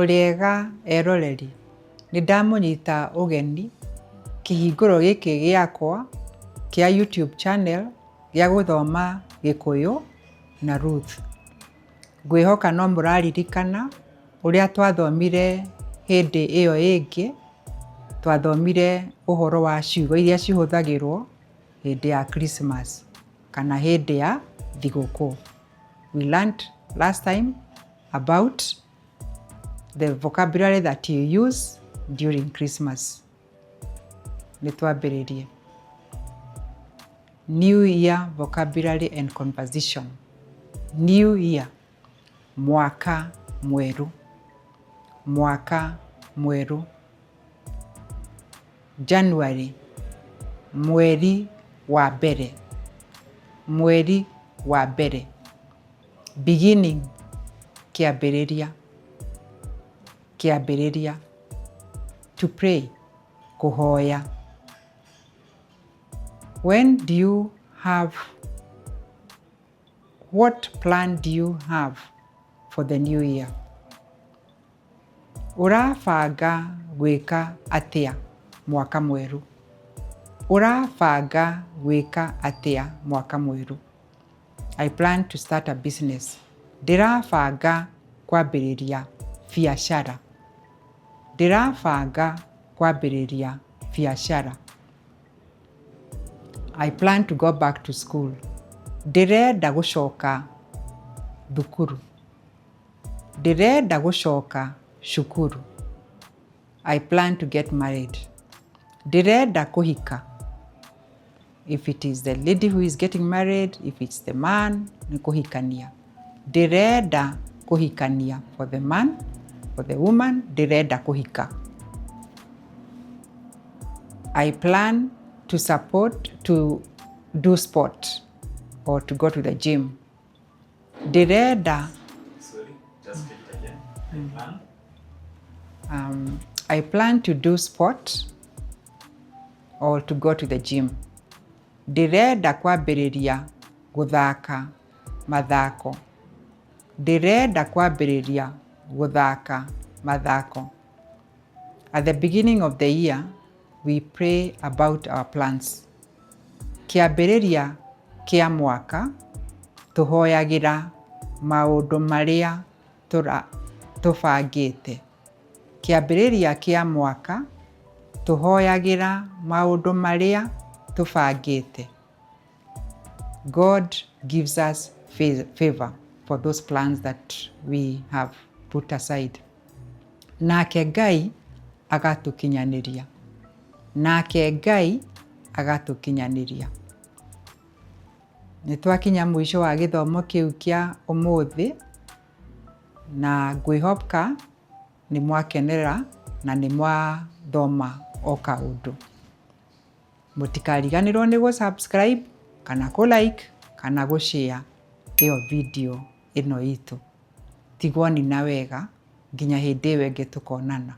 Mũrĩega eroreri, nĩ ndamũnyita ũgeni kĩhingũro gĩkĩ gĩakwa kĩa YouTube channel gĩa gũthoma Gĩkũyũ na Ruth. Ngwĩhoka no mũraririkana ũrĩa twathomire hĩndĩ ĩyo ĩngĩ, twathomire ũhoro wa ciugo iria cihũthagĩrwo hĩndĩ ya Christmas kana hĩndĩ ya thigũkũ. We learned last time about the vocabulary that you use during Christmas. Nĩ twambĩrĩrie. New Year vocabulary and conversation. New Year, mwaka mwerũ. Mwaka mwerũ. January, mweri wa mbere. Mweri wa mbere. Beginning, kĩambĩrĩria. Kĩambĩrĩria. To pray, kũhoya. When do you have, what plan do you have for the new year? Ũrabanga gwĩka atĩa mwaka mwerũ? Ũrabanga gwĩka atĩa mwaka mwerũ? I plan to start a business. Ndĩrabanga kwambĩrĩria biacara. Ndĩrabanga kwambĩrĩria biacara. I plan to go back to school. Ndĩrenda gũcoka thukuru. Ndĩrenda gũcoka cukuru. I plan to get married. Ndĩrenda kũhika. If it is the lady who is getting married, if it's the man, nĩ kũhikania. Ndĩrenda kũhikania for the man, for the woman, ndĩrenda kũhika. I plan to support, to do sport or to go to the gym. Ndĩrenda Sorry, just repeat again. I plan. I plan to do sport or to go to the gym. Ndĩrenda kwambĩrĩria gũthaka mathako. Ndĩrenda kwambĩrĩria gũthaka mathako. At the beginning of the year, we pray about our plans. Kĩambĩrĩria kĩa mwaka, tũhoyagĩra maũndũ marĩa tũbangĩte. Kĩambĩrĩria kĩa mwaka, tũhoyagĩra maũndũ marĩa tũbangĩte. God gives us favor for those plans that we have put aside. Nake Ngai agatũkinyanĩria. Nake Ngai agatũkinyanĩria. Nĩ twakinya mũico wa gĩthomo kĩu kĩa ũmũthĩ na ngwĩhoka nĩ mwakenera na nĩ mwathoma o kaũndũ. Mũtikariganĩrwo nĩ gũ subscribe kana kũ like kana gũ share ĩyo video ĩno itũ. Tigwo ni na wega nginya hĩndĩ ĩyo ĩngĩ tũkonana.